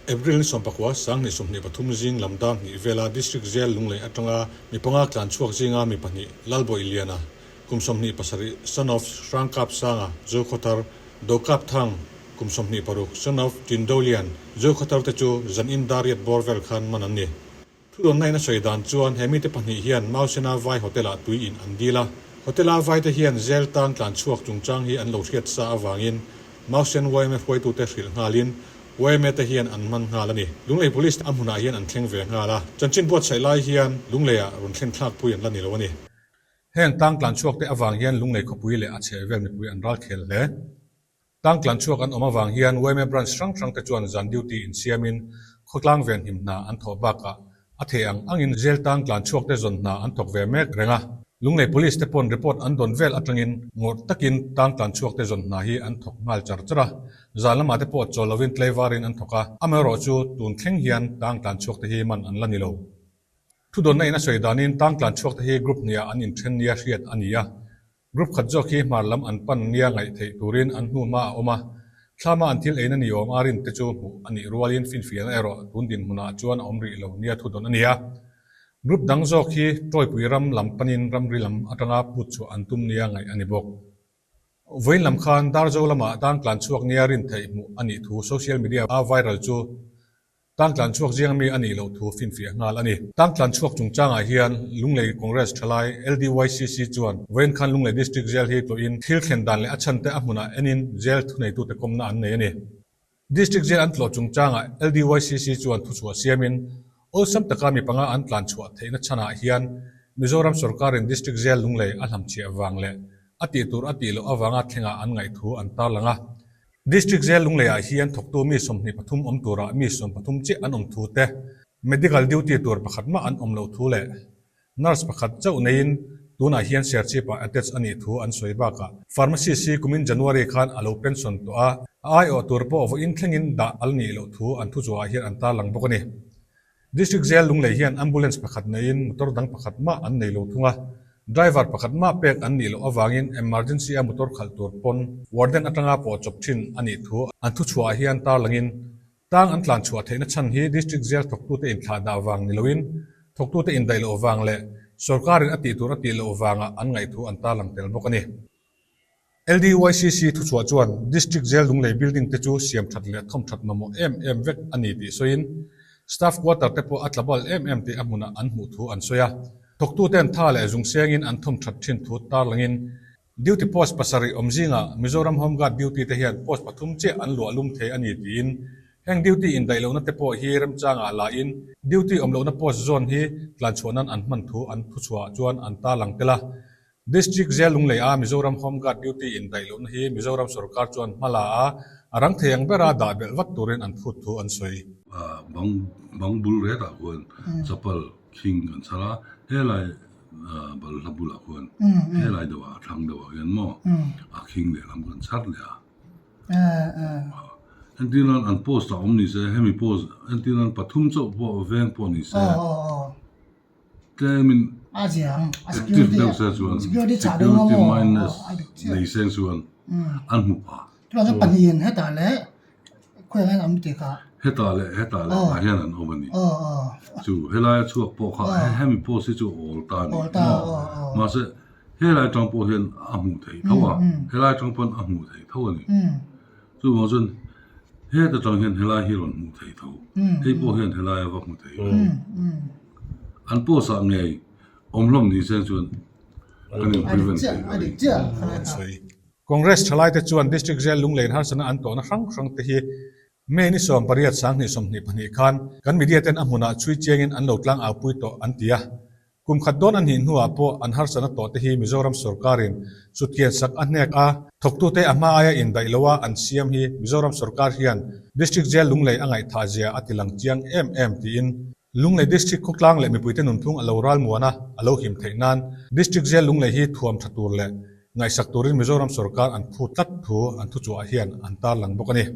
April ni sawmpakua, 2023 zing lam dar hnih vela District Jail Lunglei atanga mi panga tlan chhuak zinga mi pahnih Lalbawih Liana, kum 27, son of Hrangkap Sanga, Zokhawthar, Dokap Thang, kum 26, son of Tindolian, Zokhawthar te chu zan in dar riat bawr vel khan man an ni. Thudawnna in a sawi dan chuan he mite pahnih hian Mausena Vai Hotel-ah tui in an dil a. Hotel-a vaite hian zel tang tlan chhuak chungchang hi an lo hriat sa avangin Mausen yma hruaitute hrilh nghalin yma te hian an man nghal a ni. Lunglei Police a hmunah hian an thleng ve nghal a, chanchin buatsaih lai hian Lungleiah rawn thlen thlakpui an la ni lo a ni. Heng tang tlan chhuakte avang hian Lunglei khawpui leh a chhehvel mipui an ralkhel hle. Tang tlan chhuak an awm avang hian yma branch hrang hrang te chuan zan duty insiamin khawtlang venhim hna an thawh bakah a thei ang angin jail tang tlan chhuak te zawn hna an thawk ve mek reng a. Lunglei Police te pawn report an dawn vel atangin ngawrh takin tang tlan chhuak te zawn hna hi an thawk nghal char char a. Zan lamah te pawh chawl lovin tlaivarin an thawk a, amaherawh chu tun thleng hian tang tlan chhuak te hi man an la ni lo. Thudawnna in a sawi danin tang tlan chhuak te hi group hniah an inthen nia hriat a ni a. Group khat zawk hi hmar lam an pan nia ngaih theih turin an hnu hma a awm a, thlama an thil eina ni awm a rin te chu hmuh a nih rualin finfiahna erawh tun dinhmunah chuan a awm rih lo nia thudawn a ni a. Group dang zawk hi Tawipui ram lam panin ramri lam atanga put chhuah an tum nia ngaih a ni bawk. Vawiin lam khan Darzo lamah tang tlan chhuak nia rin theih hmuh a nih thu social media a viral chu Tang tlan chhuak ziang mi a nih loh thu finfiah nghal a ni. Tang tlan chhuak chungchangah hian Lunglei Congress thalai LDYCC chuan vawiin khan Lunglei District Jail hi tlawhin thil thlen dan leh a chhante a hmunah enin jail thuneitute kawmna an nei a ni. District Jail an tlawh chungchangah LDYCC chuan thuchhuah siamin awlsam taka mi panga an tlan chhuah theihna chhanah hian Mizoram sawrkarin District Jail Lunglei a hlamchhiah vang leh a tih tur a tih loh avanga thlengah an ngaih thu an tarlang a. District Jail Lungleiah hian thawktu mi 23 awm turah mi 13 chiah an awm thu te, medical duty tur pakhat mah an awm loh thu leh nurse pakhat chauh neiin tunah hian Serchhip-ah attach a nih thu an sawi bakah pharmacist hi kumin January khan a lo pension tawh a, a aiawh tur pawh vawiin thlengin dah a la nih loh thu an thuchhuahah hian an tarlang bawk a ni. District Jail Lunglei hian ambulance pakhat neiin motor dang pakhat mah an nei lo thung a, driver pakhat mah pek an nih loh avangin emergency a motor khalh tur pawn warden atanga pawh chawp thin a nih thu an thuchhuahah hian tarlangin tang an tlan chhuah theihna chhan hi District Jail thawktute inthlah dah vang ni loin thawktute indaih loh vang leh sawrkarin a tih tur a tih loh vangah an ngaih thu an tarlang tel bawk a ni. LDYCC thuchhuah chuan District Jail Lunglei building te chu siam that leh thawm that mamawh em em vek a ni tih sawiin staff quarter te pawh a tla bal em em tih a hmunah an hmuh thu an sawi a. Thawktuten tha leh zung sengin an thawm that thin thu tarlangin duty post pasarih awm zingah Mizoram Home Guard duty te hian post pathum chiah an luah lum thei a ni tiin heng duty indaih lohna te pawh hi remchangah lahin duty awm lohna post zawn hi tlanchhuah nan an hman thu an thuchhuahah chuan an tarlang tel a. District Jail Lunglei a Mizoram Home Guard duty indaih lohna hi Mizoram sorkar chuan hma la a, a rang thei ang bera dah belh vat turin an phut thu an sawi. Bang bang bul retah khuan chapal khing kan chhar a, helai balhla bulah khuan helai deuhah a thlang deuhah hian maw a khing lehlam kan chhar leh a. Entir nan an post ah awm ni se, hemi post entir nan pathum chauh pawh veng pawh ni se. Tlemin active deuh se chuan security mindness nei seng chuan an hmu pha. Hetah leh hetah leh tah hian an awm a ni. Chu helaia chhuak pawh kha hemi post hi chu a awl ta a ni maw? Mahse helai atang pawh hian a hmuh theih tho a, helai atang pawn a hmuh theih tho a ni. Chuvang chuan heta tang hian helai hi rawn hmuh theih tho, hei pawh hian helai a va hmu thei lo. An post ah ngei awm hlawm ni se chuan kan in prevent thei lo a ni. Congress thalai te chuan District Jail Lunglein harsatna an tawhna hrang hrang te hi May ni 18 2022 khan kan media ten a hmunah chhui chiangin an lo tlang au pui tawh an ti a. Kum khat dawn a hnih hnuah pawh an harsatna tawh te hi Mizoram sawrkarin sutkian sak a hnek a, thawktute a hma aia indaih loa an siam hi Mizoram sawrkar hian District Jail Lunglei a ngaihthah zia a ti lang chiang em em tiin Lunglei District khawtlang leh mipuite nunphung a lo ralmuan a, a lo him theih nan District Jail Lunglei hi thuam tha tur leh ngaihsak turin Mizoram sawrkar an phu tlat thu an thuchhuah hian an tarlang bawk a ni.